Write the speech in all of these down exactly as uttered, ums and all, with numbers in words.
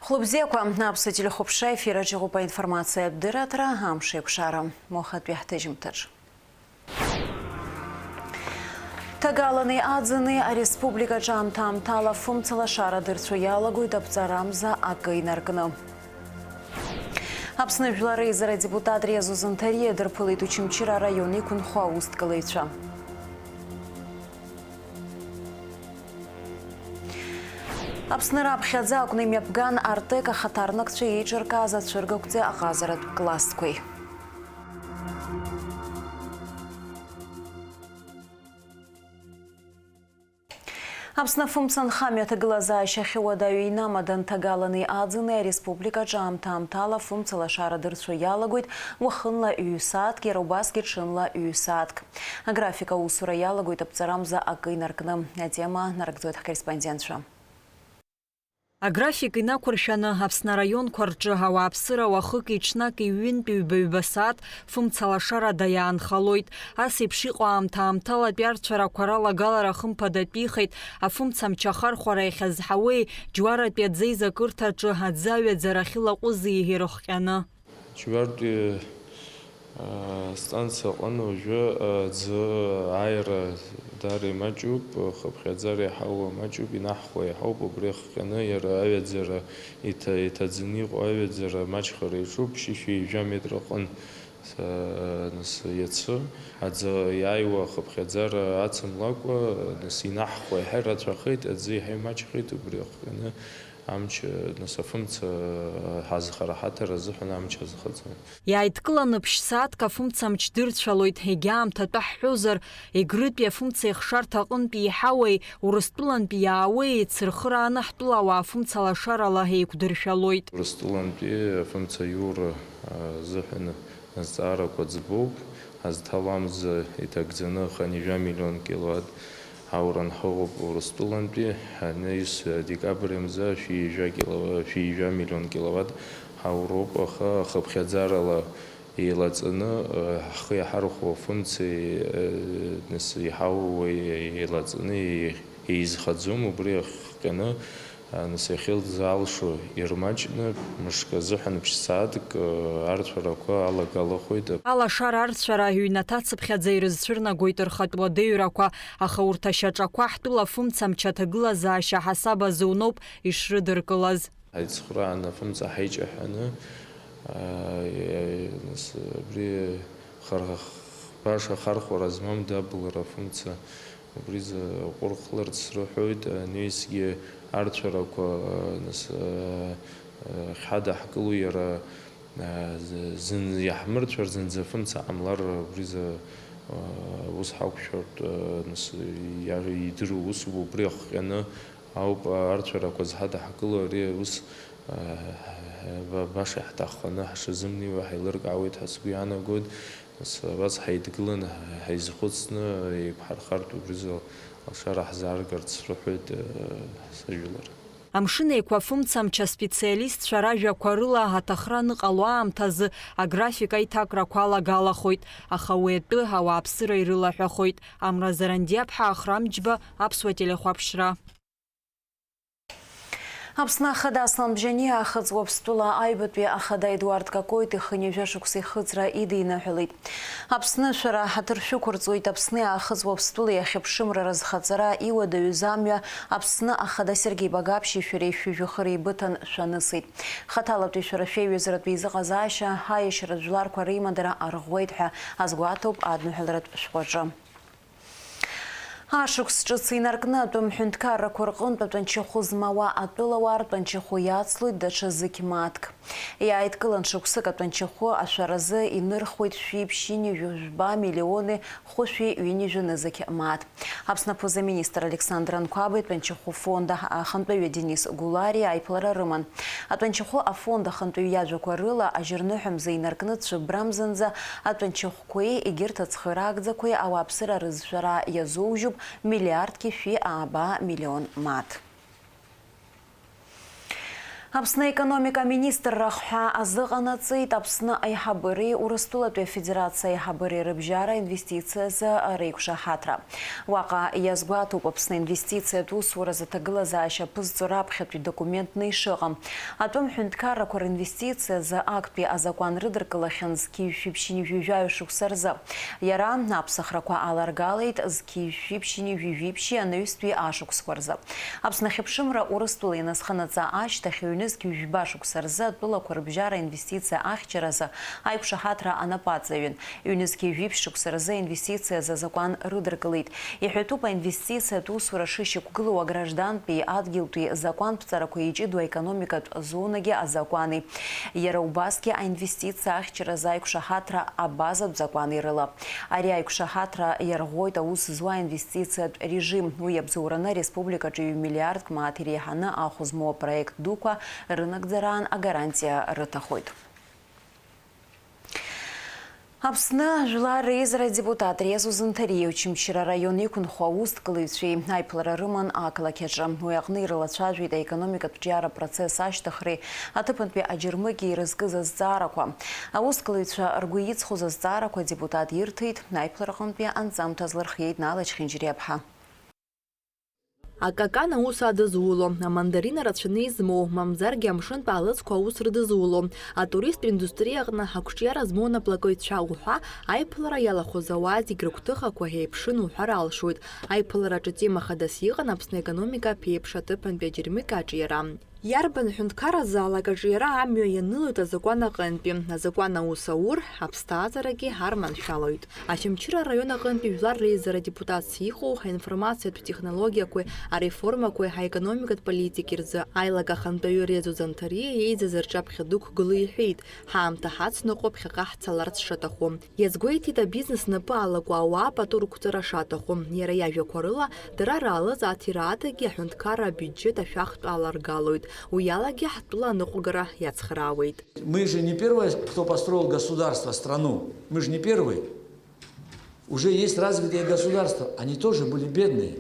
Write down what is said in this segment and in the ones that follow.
Хәлыбзиақәа, аԥсуа телехәаԥшра ефир аҿы иҟоуп аинформациатә дырраҭара, амш еиқәшара. Уахатәи ҳҭыжьымҭаҿ. Ҭагалани Аӡыни ареспубликаҿы аамҭа-аамҭала фымцалашара дырцәо иалагоит аԥҵарамза акы инаркны. Аԥсны Жәлар Реизара адепутат Резо Занҭариа дырԥылеит Очамчыра араион иқәынхо аусҭгалаҩцәа. Аԥсны раԥхьаӡа акәны имҩаԥган Артек ахаҭарнакцәа еиҿыркааз ацәыргақәҵеи аҟазаратә классқәеи. Аԥсны афымца анхамҩа аҭагылазаашьа ахьуадаҩу инамадан Ҭагалани Аӡыни ареспубликаҿы аамҭа-аамҭала афымца лашара дырцәо иалагоит, уахынла ҩ-сааҭк, иара убасгьы ҽынла ҩ-сааҭк. Аграфик аусура иалагоит аԥҵарамза акы инаркны. Атема нарыгӡоит ҳкорреспондентцәа. Аграфик инақәыршәаны, Аԥсны араионқәа рҿы ауааԥсыра уахыки-ҽнаки ҩынтәи ҩба-ҩба сааҭ фымцалашарада иаанхалоит. Ас еиԥш иҟоу аамҭа-аамҭалатәи арцәарақәа ралагалара хымԥадатәихеит, афымцамч ахархәара иахьазҳауеи, Џьуаратәи аӡеизакырҭаҿы аӡы аҩаӡара ахьылаҟәызи ирыхҟьаны. Џьуартәи, аа, станциа аҟны уажәы, аа, аӡы ааира даара имаҷуп, хыԥхьаӡара иаҳауа маҷуп, инаҳхуа иаҳауп, убри ахҟьаны иара аҩаӡара иҭа-, иҭаӡаны иҟоу аҩаӡара маҷхара иаҿуп, ԥшьышәи жәа метр аҟын, са-, нас иацы аӡы иааиуа хыԥхьаӡара ацымлакәа, нас инаҳхуа иаҳа ирацәахеит, аӡы иаҳа имаҷхеит, убри ахҟьаны Амч, нас, афымца ҳазхара ҳаҭар азыҳәан амч азхаҵан. Иааидкыланы ԥшь-сааҭк афымцамч дырцәалоит, егьа аамҭатәы ҳҳәозар, Егрытәи афымца ихшарҭа аҟынтәи иҳауеи, Урыстәылантәи иаауеи еицырхырааны ҳтәылауаа фымцалашарала еиқәдыршәалоит. Урыстәылантәи афымца аиура азыҳәан азҵаарақәа ӡбоуп. Ҳазҭалоу амза иҭагӡаны хынҩажәа миллион киловатт ҳаура анҳауоуп Урыстәылантәи. Ҳанаҩс, декабрь мза шәи жәа килова-, шәи жәа миллион киловатт ҳауроуп, аха хыԥхьаӡарала еилаҵаны, ҳхы иаҳархәо афымцеи, нас, иҳауеи еилаҵаны еизхаӡом, убри ахҟьаны Нас иахьылзаалшо ирмаҷны, мышк азыҳәан ԥшь-сааҭк арцәарақәа алагалахоит. Алашара арцәара ҩнаҭацыԥхьаӡа ирызцәырнагоит рхатә уадаҩрақәа, аха урҭ ашьаҿақәа ҳтәыла афымцамч аҭагылазаашьа ҳасаб азы уноуп ишрыдыркылаз. Ҳаицхраан афымца ҳаиҷаҳәаны, аа, нас абри хар-, баша хархәара змам дабылра афымца Убризы аҟәыр хлырц рҳәоит, анаҩсгьы арцәарақәа, нас, хьадаҳкыло иара, зын иаҳмырцәар, зынӡа фымца ҟамлар, убризы ус ҳақәшәартә, нас, иа-, идыруа усуп, убри ахҟьаны ауп арцәарақәа зҳадаҳкыло, ари ус, ба-, баша иаҳҭахханы ҳшазымнеиуа ҳаилыркаауеит ҳәа сгәы иаанагоит. Нас абас ҳаидгыланы, ҳаизхәыцны еиқәҳархартә убризы алшара ҳзааргарц рҳәоит, сажәлар. Амшын Еиқәа афымцамч аспециалистцәа ражәақәа рыла, аҭахра аныҟало аамҭазы аграфик аиҭакрақәа алагалахоит, аха уи атәы ауааԥсыра ирылаҳәахоит. Амра Зарандиаԥҳа, Ахрам Џьба, Аԥсуа телехәаԥшра. Аԥсны Ахада Аслан Бжьаниа Ахыҵ Уаԥстәыла аҩбатәи Ахада Едуард Какоит ихынҩажәа шықәса ихыҵра идиныҳәалеит. Аԥсны шәара ҳаҭыр шәықәырҵоит, Аԥсни Аахыҵ Уаԥстәылеи ахьыԥшымра рызхаҵара иуадаҩыз амҩа Аԥсны Ахада Сергеи Багаԥшьи шәареи шәыжәҩахыр еибыҭан шәанысит. Хаҭалатәи шәара шәеиҩызаратә еизыҟазаашьа, аиашьаратә жәларқәа реимадара арӷәӷәеит ҳәа азгәаҭоуп адныҳәаларатә шәҟәаҿы. Ашықәс ҿыц инаркны атәым ҳәынҭқаррақәа рҟынтә атәанчахәы змауа атәылауаа ртәанчахәы иацлоит даҽа зықь мааҭк. Иааидкылан шықәсык атәанчахәы ашәаразы инырхуеит шәи ԥшьынҩажәи жәба миллиони хәышәи ҩынҩажәи нызқь мааҭ. Аԥсны аԥыза-министр Александр Анқәаба итәанчахәы фонд ахантәаҩы Денис Гәлариа аиԥылара рыман. Атәанчахәы афонд ахантәаҩы иажәақәа рыла, ажьырныҳәа мза инаркны цәыббра мзанӡа атәанчахәқәеи егьырҭ ацхыраагӡақәеи ауааԥсыра рызшәара иазоужьуп миллиардки шәи ааба миллион мааҭ. Аԥсны аекономика аминистрра ахҳәаа азыҟанаҵеит Аԥсны аиҳабыреи Урыстәылатәи Афедерациа аиҳабыреи рыбжьара инвестициазы реиқәшаҳаҭра. Уаҟа иазгәаҭоуп Аԥсны аинвестициатә усуразы аҭагылазаашьа аԥызҵо раԥхьатәи документны ишыҟам. Атәым ҳәынҭқаррақәа ринвестициазы актәи азакәан рыдыркылахьан зқьи жәшәи ԥшьынҩажәи жәаҩа шықәса рзы. Иара аԥсахрақәа аларгалеит зқьи жәшәи ԥшьынҩажәи жәиԥшьи анаҩстәи ашықәсқәа рзы. Аԥсны ахьыԥшымра Урыстәыла ианазханаҵа ашьҭахь, ҩнызқь ҩажәба шықәса рзы атәылақәа рыбжьара инвестициа ахьчаразы аиқәшаҳаҭра анапаҵаҩын. Ҩнызқь ҩажәи жәиԥшь шықәса рзы инвестициазы азакәан рыдыркылеит. Иҳәатәуп аинвестициатә усура шышьақәгылоу аграждантәи адгьылтәи закәанԥҵарақәа иҷыдоу аекономикатә зонагьы азакәани. Иара убасгьы аинвестициа ахьчаразы аиқәшаҳаҭра абазатә закәани рыла. Ари аиқәшаҳаҭра иарӷәӷәоит аус зуа аинвестициатә режим. Уи иабзоураны ареспубликаҿы ҩ-миллиардк мааҭ иреиҳаны ахә змоу апроект дуқәа рынагӡараан агарантиа рыҭахоит. Аԥсны Жәлар Реизара адепутат Резо Занҭариа Очамчыра араион иқәынхо аусҭкылаҩцәеи аиԥылара рыман ақалақь аҿы. Уи аҟны ирылацәажәеит аекономикатә ҿиара процесс ашьҭыхреи аҭыԥантәи аџьармыкьеи ирызкыз азҵаарақәа. Аусҭкылаҩцәа ргәы иҵхоз азҵаарақәа адепутат ирҭеит, аиԥылараҟынтәи анҵамҭа азлырхиеит Нала Чхинџьариаԥҳа. Акакан аус адызуло, амандарина рацәаны измоу, мамзаргьы амшынтә аалыҵқәа аус рыдызуло, атуристтә индустриа аҟны ақәҿиара змоу анаплакыҩцәа уҳәа аиԥылара иалахәыз ауаа зегь рыгәҭыхақәа еиԥшын уҳәар алшоит. Аиԥылараҿы тема хадас иҟан Аԥсны аекономика аԥеиԥш аҭыԥантәи аџьармыкьа аҿиара. Иарбан ҳәынҭқарразаалак аҿиара амҩа ианылоит азакәан аҟынтәи, азакәан аус аур, аԥсҭазаарагьы арманшәалоит. Очамчыра араион аҟынтәи Жәлар Реизара адепутатс иҟоу аинформациатә технологиақәеи ареформақәеи аекономикатә политики рзы аилак ахантәаҩы Резо Занҭариа еизаз рҿаԥхьа дықәгыло иҳәеит, ҳаамҭа ҳацныҟәо ԥхьаҟа ҳцаларц шаҭаху. Иазгәеиҭеит, абизнес напы алаку ауаа пату рықәҵара шаҭаху. Иара иажәақәа рыла, дара раалыҵ аҭира адагьы аҳәынҭқарра абиуџьеҭ ашәахтә аларгалоит, уи алагьы ҳтәыла аныҟәгара иацхраауеит. Мы же не первые, кто построил государство, страну. Мы же не первые. Уже есть развитые государства, они тоже были бедные,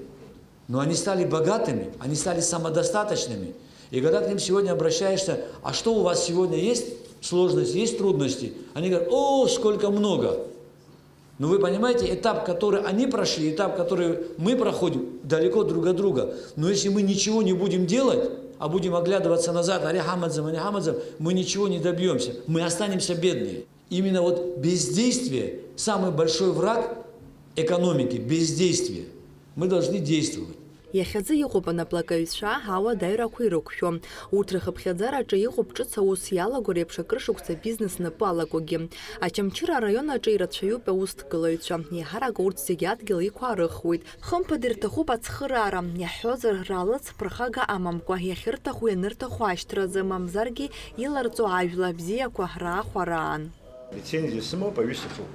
но они стали богатыми, они стали самодостаточными. И когда к ним сегодня обращаешься: «А что у вас сегодня есть сложности, есть трудности?» Они говорят: «О, сколько много!» Но вы понимаете, этап, который они прошли, этап, который мы проходим, далеко друг от друга. Но если мы ничего не будем делать, а будем оглядываться назад, ари ҳамаӡам, ани ҳамаӡам, мы ничего не добьемся. Мы останемся бедные. Именно вот бездействие — самый большой враг экономики, бездействие. Мы должны действовать. Иахьазы иҟоуп анаплакаҩцәа ауадаҩрақәа ирықәшәо. Урҭ рхыԥхьаӡараҿы иҟоуп ҿыц аус иалаго реиԥш акыр шықәса бизнес напы алакуагьы. Очамчыра араион аҿы ирацәаҩуп аусҭгылаҩцәа. Еиҳарак урҭ зегьы адгьыл иқәаарыхуеит. Хымԥада ирҭахуп ацхыраара, иаҳҳәозар, раалыҵ ԥырхага амамкәа, иахьырҭаху ианырҭаху ашьҭразы, мамзаргьы иларҵо ажәла бзиақәа раахәараан. Лицензиа сымоуп, аҩы саҿуп.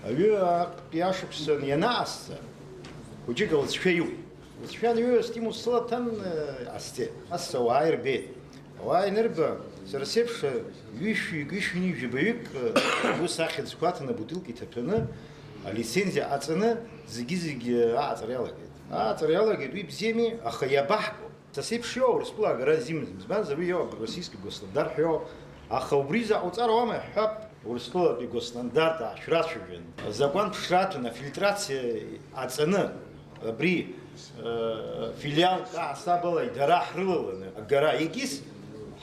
Аҩы аҟтәи ашықәсан ианаасҵа, хәыҷык алҵшәа иуит. Лҵшәа аныҩуа стимул сылаҭан, э, асте. Ас ауаа ирбеит. Ауаа инырба, сара сеиԥш, ҩышәи, ҩышәи ҩажәи жәабаҩык, э, ус ахьӡқәа аҭаны абутылка иҭаҭәаны, алицензиа ҟаҵаны, зегьы-зегьы, э, ааҵра иалагеит. Ааҵра иалагеит, уи бзиами, аха иабаҳго? Са сеиԥш иоуа Урыстәыла агара азимаӡам, избанзар, уи иоуп российский госстандарт ҳәа иоуп. Аха убри заҟа уҵар ауама иҳәап, Урыстәылатәи госстандарт аашәрацәажәан, азакәан ԥшраҭан, афильтрациа аҵаны, абри, э, филиалк аҳасабала дара ҳрылаланы агара, егьыс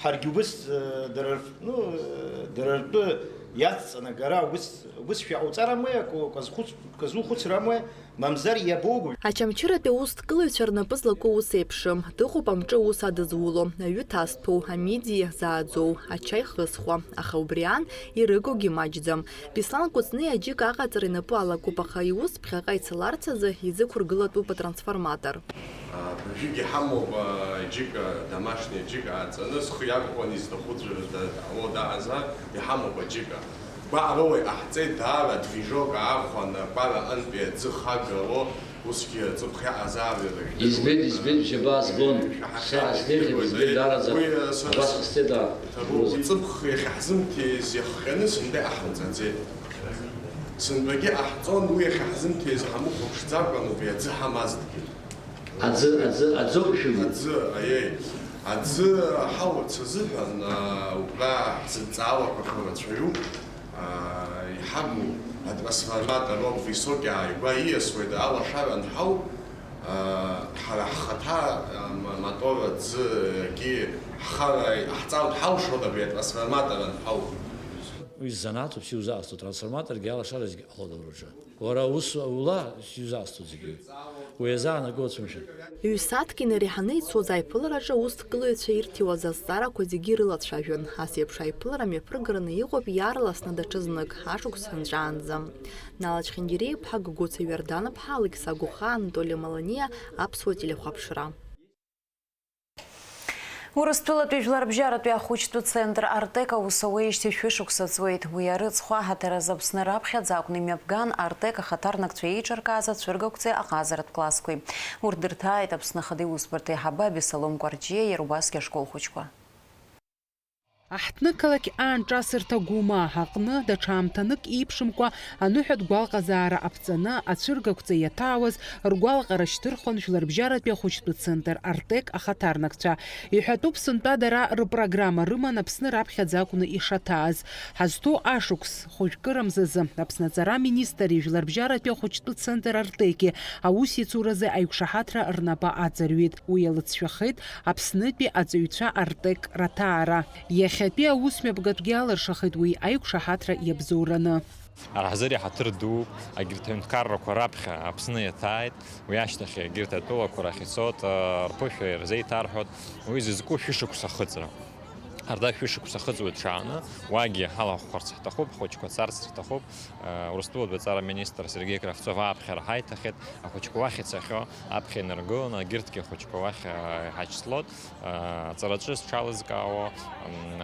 ҳаргьы убыс, э, дара рф-, ну, э, дара ртәы иацҵаны агара убыс, убыс шәаҟауҵар амуеи, акы, акы азхәыц-, акы азухәыцыр амуеи? Мамзар иабоугои? Очамчыратәи аусҭгылаҩцәа рнапы злаку ус еиԥшым. Дыҟоуп амҿы аус адызуло, аҩы ҭазҭәоу, амидиа зааӡоу, ачаи хызхуа, аха убри аан ирыгогьы маҷӡам. Беслан Кәыҵниа аџьыка аҟаҵара инапы алакуп, аха иус ԥхьаҟа ицаларц азы изықәыргылатәуп атрансформатор. Абыржәгьы ҳамоуп, а, џьыка, домашний џьыка ааҵаны, зхы иақәкуан изҭаху ӡәыр да-, ало даазар, иҳамоуп аџьыка. Гәаҟроуа иҟаҳҵеит даара, адвижок аахәаны, акәара аҟынтәи аӡы хагало, усгьы аҵыԥх иаҟазаап иара. Избеит, избеит, џьабаа збон. Шәаҳахьеит, сара снеихьеит, избеит, избеит, даараӡа. Уи, а, сара абас сҟасҵеит, аа. Иҭабуп. Ҭабуп. Аҵыԥх иахьаҳзымҭиз иахҟьаны сынтәа иаҳмырҵаӡеит. Сынтәагьы ҟаҳҵон, уи иахьаҳзымҭиз ҳамыхәаԥшӡакәан, убри аӡы ҳамазҭгьы. Аӡы, аӡы, аӡоуп шәыгәы. Аӡы, аиеи. Аӡы ҳауац азыҳәан, а, убра ҳзынҵаалақәа рацәаҩуп. А, иҳамоу атрансформатор роуп, высокий ааигәа ииасуеит, алашара анҳау, а, ҳара ҳхаҭа, а, м-, мотор аӡы, егьи ҳхара иҟаҳҵартә ҳалшоит абри атрансформатор анҳау. Уи ззанааҭуп, сиузаасҭо, трансформаторгьы алашаразгьы ҟалоит аураҿы. Уара ус ула, сиузаасҭоит зегьы. Уи азы аанакы уацәымшәан. Ҩ-сааҭк инареиҳаны ицоз аиԥылараҿы аусҭгылаҩцәа ирҭиуаз азҵаарақәа зегьы ирылацәажәон. Ас еиԥш аиԥылара мҩаԥыргараны иҟоуп иаарласны даҽазнык, ашықәс анҵәаанӡа. Нала Чхиндириа-иԥҳа, Гогоца Иордан-иԥҳа, Алықьса Гәыхаа, Анатоли Маланиа, Аԥсуа телехәаԥшра. Урыстәылатәи жәларбжьаратәи ахәыҷтәы центр Артек аус ауеижьҭеи шәышықәса ҵуеит. Уи арыцхә аҳаҭыр азы Аԥсны раԥхьаӡа акәны имҩаԥган Артек ахаҭарнакцәа еиҿыркааз ацәыргақәҵеи аҟазаратә классқәеи. Урҭ дырҭааит Аԥсны Ахада Иусбарҭа аиҳабы Абесалом Кәарҷиа, иара убасгьы ашкол хәыҷқәа. Аҳҭнықалақь аанҿасырҭа Гәыма аҟны даҽа аамҭанык еиԥшымкәа аныҳәатә гәалҟазаара аԥҵаны, ацәыргақәҵа иаҭаауаз ргәалаҟара шьҭырхуан Жәларбжьаратәи ахәыҷтәы центр Артек ахаҭарнакцәа. Иҳәатәуп, сынтәа дара рпрограмма рыман Аԥсны раԥхьаӡа акәны ишаҭааз. Ҳазҭоу ашықәс хәыжәкырамзазы Аԥсны аҵара аминистри Жәларбжьаратәи ахәыҷтәы центр Артеки аусеицуразы аиқәшаҳаҭра рнапы аҵарҩит. Уи алыҵшәахеит Аԥснытәи аҵаҩцәа Артек раҭаара. Иахьатәи аусмҩаԥгатәгьы алыршахеит уи аиқәшаҳаҭра иабзоураны. Ара ҳзы иаҳаҭыр дууп, егьырҭ аҩнҭқаррақәа раԥхьа Аԥсны иаҭааит, уи ашьҭахь егьырҭ атәылақәа рахь ицоит, рԥышәа ирзеиҭарҳәоит, уи зызку шәышықәса ахыҵра. Ардак шәышықәса ахыҵуеит ҽааны, уагьы ҳалахәхарц ҳҭахуп, ҳхәыҷқәа царц рҭахуп. Урыстәылатәи аҵара аминистр Сергеи Кравцов аԥхьара ҳаиҭахьеит, ахәыҷқәа уахь ицахьоу аԥхьа инаргыланы, егьырҭгьы ахәыҷқәа уахь иҳашьҭлоит. Аҵараҿы зҽалызкаауа,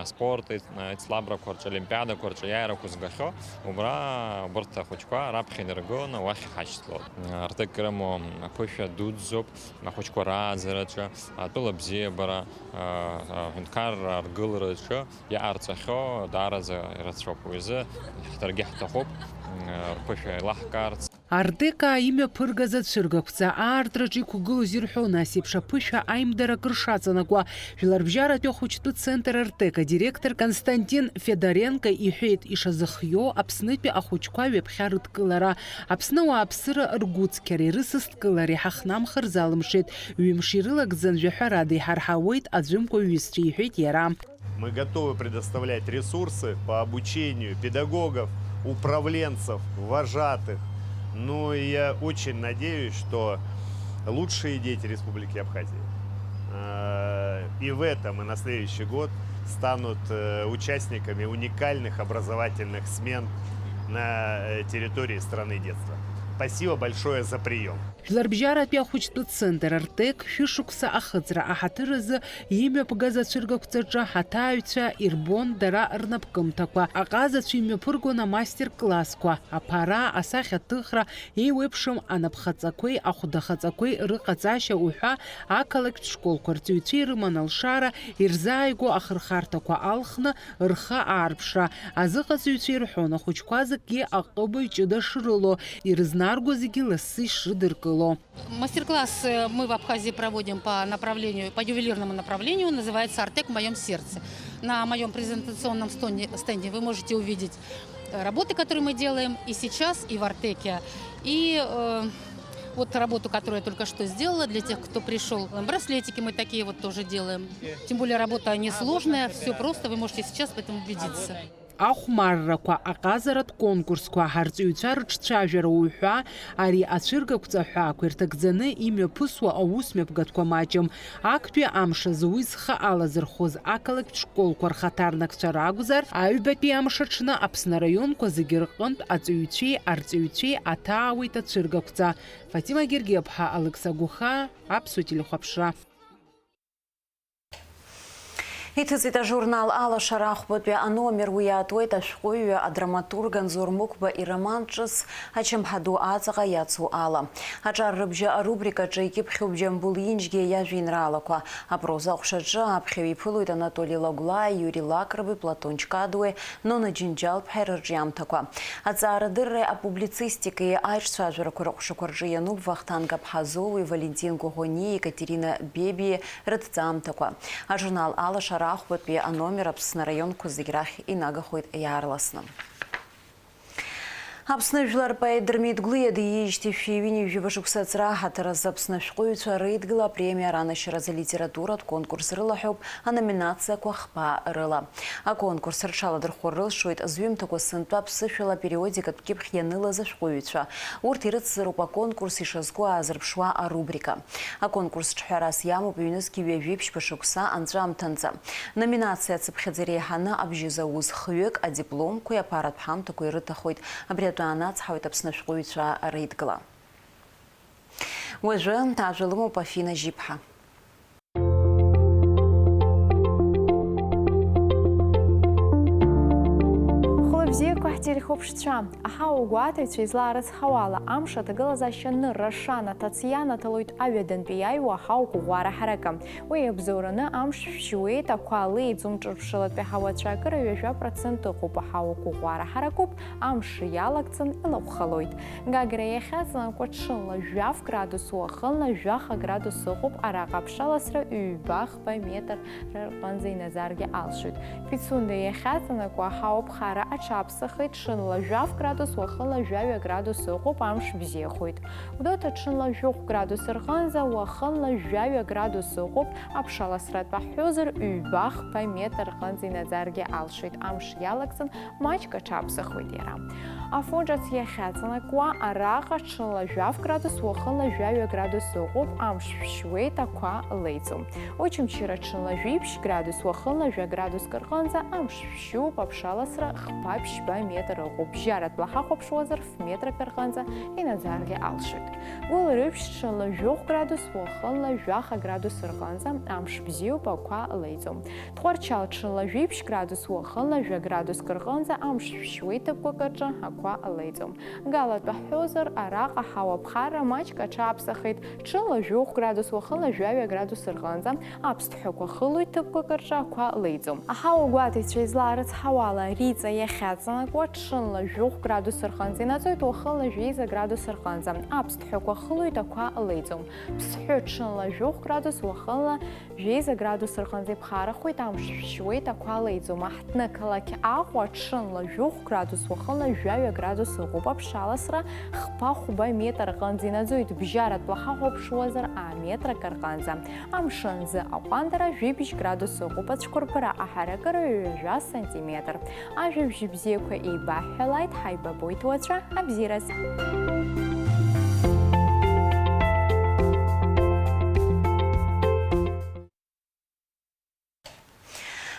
аспорт еицлабрақәа рҿы, олимпиадақәа рҿы иааирақәа згахьоу, убра убарҭ ахәыҷқәа раԥхьа инаргыланы уахь иҳашьҭлоит. Артек ирымоу аԥышәа дуӡӡоуп ахәыҷқәа рааӡараҿы, атәыла бзиабара, аҳәынҭқарра аргылараҿы иҟарҵахьоу даараӡа ирацәоуп. Уи азы ҳаргьы ҳҭахуп рԥышәа еилаҳкаарц. Артекаа имҩаԥыргаз ацәыргақәҵа аартраҿы иқәгылоз ирҳәон, ас еиԥш аԥышәа аимдарак ршаҵанакуа. Жәларбжьаратәи ахәыҷтәы центр Артек адиректор Константин Федоренко иҳәеит, ишазыхиоу Аԥснытәи ахәыҷқәа ҩаԥхьа рыдкылара, Аԥсны ауааԥсыра ргәыцқьареи рысасдкылареи ҳахнамхыр залымшеит, ҩымш ирылагӡан жәаҳәарада иҳарҳауеит аӡәымкәа ҩызцәа, иҳәеит иара. Мы готовы предоставлять ресурсы по обучению педагогов, управленцев, вожатых. Ну и я очень надеюсь, что лучшие дети Республики Абхазия, э, и в этом, и на следующий год станут, э, участниками уникальных образовательных смен на, э, территории страны детства. Спасибо большое за прием. Жәларбжьаратәи ахәыҷтәы центр Артек шәышықәса ахыҵра аҳаҭыр азы имҩаԥгаз ацәыргақәҵаҿы ҳаҭааҩцәа ирбон дара рнапкымҭақәа. Аҟазацәа имҩаԥыргон амастер-классқәа, аԥара, асахьаҭыхра, еиуеиԥшым анапхаҵақәеи ахәдахаҵақәеи рыҟаҵашьа уҳәа ақалақьтә школқәа рҵаҩцәа ирыман алшара, ирзааигәоу ахырхарҭақәа алхны, рхы аарԥшра. Азыҟаҵаҩцәа ирҳәон ахәыҷқәа зегьы аҟыбаҩ ҷыда шрылоу, ирызнарго зегьы лассы ишрыдыркыло. Мастер-класс, э, мы в Абхазии проводим по направлению, по ювелирному направлению, называется «Артек в моём сердце». На моём презентационном стонде-, стенде вы можете увидеть, э, работы, которые мы делаем и сейчас, и в Артеке. И, э, вот работу, которую я только что сделала, для тех, кто пришёл, э, браслетики мы такие вот тоже делаем. Тем более работа несложная, всё просто, вы можете сейчас в этом убедиться. Ахәмаррақәа, аҟазаратә конкурсқәа, ҳарҵаҩцәа рыҿцәажәара уҳәа, ари ацәыргақәҵа ҳәаақәа ирҭагӡаны имҩаԥысуа аусмҩаԥгатәқәа маҷым. Актәи амш азы уи зхы алазырхәыз ақалақьтә школқәа рхаҭарнакцәа ракәзар, аҩбатәи амш аҽны Аԥсны араионқәа зегьы рҟынтә аҵаҩцәеи арҵаҩцәеи аҭаауеит ацәыргақәҵа. Фатима Гергиаԥҳа, Алықьса Гәыхаа, Аԥсуа телехәаԥшра. Иҭыҵит ажурнал Алашара ахәбатәи аномер, уи иаатуеит ашәҟәыҩҩы, адраматург Анзор Мықәба ироман ҿыц Ачамҳа ду аҵаҟа иацу ала. Аҿар рыбжьы арубрикаҿы икьыԥхьуп Џьамбул Инџьгиа иажәеинраалақәа. Апроза аҟәшаҿы аԥхьаҩ иԥылоит Анатоли Лагәлааи Иури Лакрби, Платон Чкадуеи, Нона Џьынџьал-ԥҳаи рырҿиамҭақәа. Аҵаарадырреи апублицистикеи аиҿцәажәарақәа рыҟәшақәа рҿы иануп Вахтанг Аԥҳазоуи, Валентин Коӷониеи, Екатерина Бебиеи рыҭҵаамҭақәа. Ажурнал Алашара ахәбатәи аномер Аԥсны араионқәа зегь рахь инагахоит иаарласны. Аԥсны жәлар поет Дырмит Гәлиа диижьҭеи шәи ҩынҩажәи жәаба шықәса ацра аҳаҭыр азы Аԥсны ашәҟәыҩҩцәа Реидгыла апремиа ранашьаразы алитературатә конкурс рылаҳәоуп аноминациақәа хԥа рыла. Аконкурс рҽаладырхәыр рылшоит зҩымҭақәа сынтәа аԥсышәала апериодикатә кьыԥхь ианылаз ашәҟәыҩҩцәа. Урҭ ирыцзароуп аконкурс ишазку аазырԥшуа арубрика. Аконкурс ҿҳәарас иамоуп ҩнызқьи ҩажәи ԥшьба шықәса анҵәамҭанӡа. Номинациа ацыԥхьаӡа иреиҳаны абжьы зауз хҩык адипломқәеи аԥаратә ҳамҭақәеи рыҭахоит. Абри атәы аанацҳауеит Аԥсны ашәҟәыҩҩцәа Реидгыла. Уажәы ажәа лымоуп Афина Жьиԥҳа. Хәлыбзиақәа ҳтелехәаԥшцәа! Аҳауагәаҭаҩцәа излаарыцҳауала, амш аҭагылазаашьа анырра ашана Ҭациана аҭалоит аҩадантәи иааиуа аҳауа қәыӷәӷәара ҳаракы. Уи иабзоураны амш шәшьуеит, ақәа леиӡом, ҿырԥшылатәи аҳауа ацәаакыра ҩажәа процент ыҟоуп, аҳауа қәыӷәӷәара ҳаракуп, амш иалагӡан илахәхалоит. Гагра иахьаҵанакуа ҽынла жәаф градус, уахынла жәаха градус ыҟоуп, араҟа аԥшаласра ҩба-хԥа метр рҟынӡа инаӡаргьы алшоит. Пицунда иахьаҵанакуа аҳауа ԥхара аҽаԥсахит, ҽынла жәаф градус, уахынла жәаҩа градус ыҟоуп, амш бзиахоит. Гәдоуҭа ҽынла жәохә градус рҟынӡа, уахынла жәаҩа градус ыҟоуп, аԥшаласра атәы ҳҳәозар, ҩба-хԥа метр рҟынӡа инаӡаргьы алшоит, амш иалагӡан, маҷк аҽаԥсахуеит иара. Афон ҿыц иахьаҵанакуа, араҟа ҽынла жәаф градус, уахынла жәаҩа градус ыҟоуп, амш шәшьуеит, ақәа леиӡом. Очамчыра ҽынла жәиԥшь градус, уахынла жәа градуск рҟынӡа амш шәшьуп, аԥшаласра хԥа-ԥшьба метр ыҟоуп, бжьаратәла ҳахәаԥшуазар, ф-метрак рҟынӡа инаӡаргьы алшоит. Гәылрыԥшь ҽынла жәохә градус, уахынла жәаха градус рҟынӡа амш бзиоуп, ақәа леиӡом. Тҟәарчал ҽынла жәиԥшь градус, уахынла жәа градуск рҟынӡа амш шәшьуеит, ҭыԥқәак рҿы ақәа леиӡом. Галатәы ҳҳәозар, араҟа ҳауа ԥхара маҷк аҽаԥсахеит, ҽынла жәохә градус, уахынла жәаҩа градус рҟынӡа аԥсҭҳәақәа хылоит, ҭыԥқәак рҿы ақәа леиӡом. Аҳауагәаҭаҩцәа излаарыцҳауала, Риҵа иахьаҵанакуа, ҽынла жәохә градус рҟынӡа инаӡоит, уахынла жәеиза градус рҟынӡа аԥсҭҳәақәа хылоит, ақәа леиӡом. Ԥсҳәы ҽынла жәохә градус, уахынла жәеиза градус рҟынӡа иԥхарахоит, амш шәшьуеит, ақәа леиӡом. Аҳҭны ақалақь Аҟәа ҽынла жәохә градус, уахынла жәаҩа градус ыҟоуп, аԥшаласра хԥа-хәба метр рҟынӡа инаӡоит, бжьаратәла ҳахәаԥшуазар, а-метрак рҟынӡа. Амшын азы аҟәандара жәибжь градус ыҟоуп, ацәқәырԥара аҳаракыра ҩажәа сантиметр. Ажәабжь бзиақәа еибаҳҳәалааит, ҳаибабоит уаҵәы, абзиараз!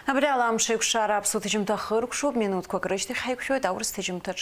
Абри ала амш еиқәшара аԥсуа ҭыжьымҭа хыркәшоуп, минуҭқәак рышьҭахь ҳаиқәшәоит аурыс ҭыжьымҭаҿ.